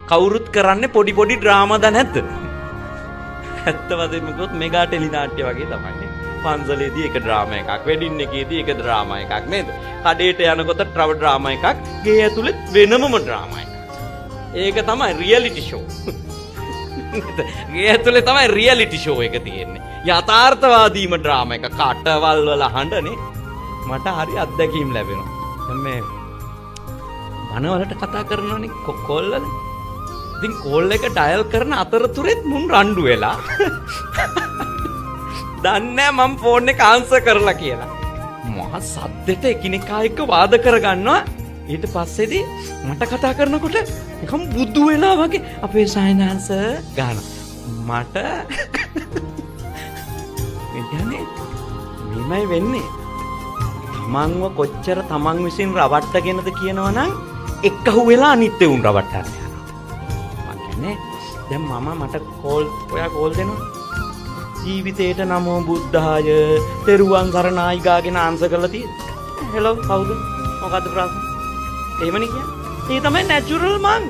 කවුරුත් කරන්නේ පොඩි පොඩි ඩ්‍රාමාද නැද්ද? ඇත්ත වශයෙන්ම කිව්වොත් මෙගා ටෙලි නාට්‍ය වගේ තමයි නේ. පන්සලේදී එක ඩ්‍රාමා එකක්, වෙඩින් එකේදී එක ඩ්‍රාමා එකක් නේද? කඩේට යනකොට තව ඩ්‍රාමා එකක්, ගේ ඇතුළෙත් වෙනමම ඩ්‍රාමා එකක්. ඒක තමයි රියැලිටි ෂෝ. නේද? ගේ ඇතුලේ තමයි රියැලිටි ෂෝ එක තියෙන්නේ. යථාර්ථවාදීම ඩ්‍රාමා එක. කටවල් වල හඬනේ. මට හරි අත්දැකීම් ලැබෙනවා. දැන් මේ බණවලට කතා කරනවනේ කෝල් වල. ඉතින් කෝල් එක ඩයල් කරන අතරතුරෙත් මුන් රණ්ඩු වෙලා. දන්නේ මම ෆෝන් එක ආන්සර් කරලා කියලා. මහා සද්දෙට එකිනෙකා එක්ක වාද කරගන්නවා. ඊට පස්සේදී මට කතා කරනකොට නිකන් බුදු වෙලා වගේ අපේ සයන්ස් ගහනවා. මට ඒ කියන්නේ මෙහෙමයි වෙන්නේ. තමන්ව කොච්චර තමන් විසින් රවට්ටගෙනද කියනවනම් එක්කහුව වෙලා අනිත් එවුන් රවට්ටන්න යනවා. මං කියන්නේ දැන් මම මට කෝල් ඔයා කෝල් දෙනවා. ජීවිතේට නමෝ බුද්ධාය තෙරුවන් සරණයි ගාගෙන ආන්සර් කරලා තියෙන්නේ. හෙලෝ කවුද? මොකද්ද ප්‍රශ්නේ? එහෙමනේ කියන්නේ. ඒ තමයි නැචරල් මං.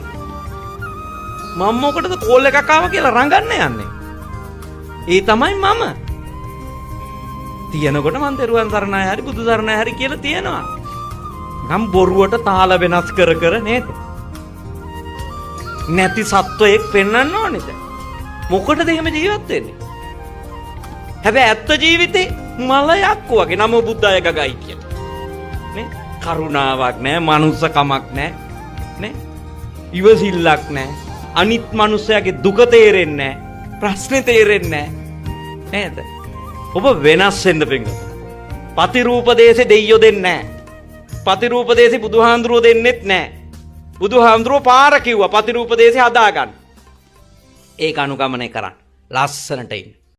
මම මොකටද කෝල් එකක් ආවා කියලා රඟන්න යන්නේ? ඒ තමයි මම. තියෙනකොට මං තෙරුවන් සරණයි හරි බුදු සරණයි හරි කියලා තියෙනවා. නිකන් බොරුවට තාල වෙනස් කර කර නේද? නැති සත්වයෙක් පෙන්වන්න ඕනේද? මොකටද එහෙම ජීවත් වෙන්නේ? හැබැයි ඇත්ත ජීවිතේ මලයක්කෝ වගේ නමෝ බුද්ධාය ගගයි කියලා. නේ? කරුණාවක් නෑ, මනුස්සකමක් නෑ, නේ? ඉවසිල්ලක් නෑ. අනිත් මනුස්සයාගේ දුක තේරෙන්නේ නෑ. ප්‍රශ්නේ තේරෙන්නේ නෑ. නේද? ඔබ වෙනස් වෙන්න පින්වතුනි. පතිරූප දේශේ දෙයියෝ දෙන්නේ නෑ. පතිරූප දේශේ බුදුහාඳුරුවෝ දෙන්නෙත් නෑ. බුදුහාඳුරුවෝ පාර කිව්වා පතිරූප දේශේ හදාගන්න. ඒක අනුගමනය කරන්න. ලස්සනට ඉන්න.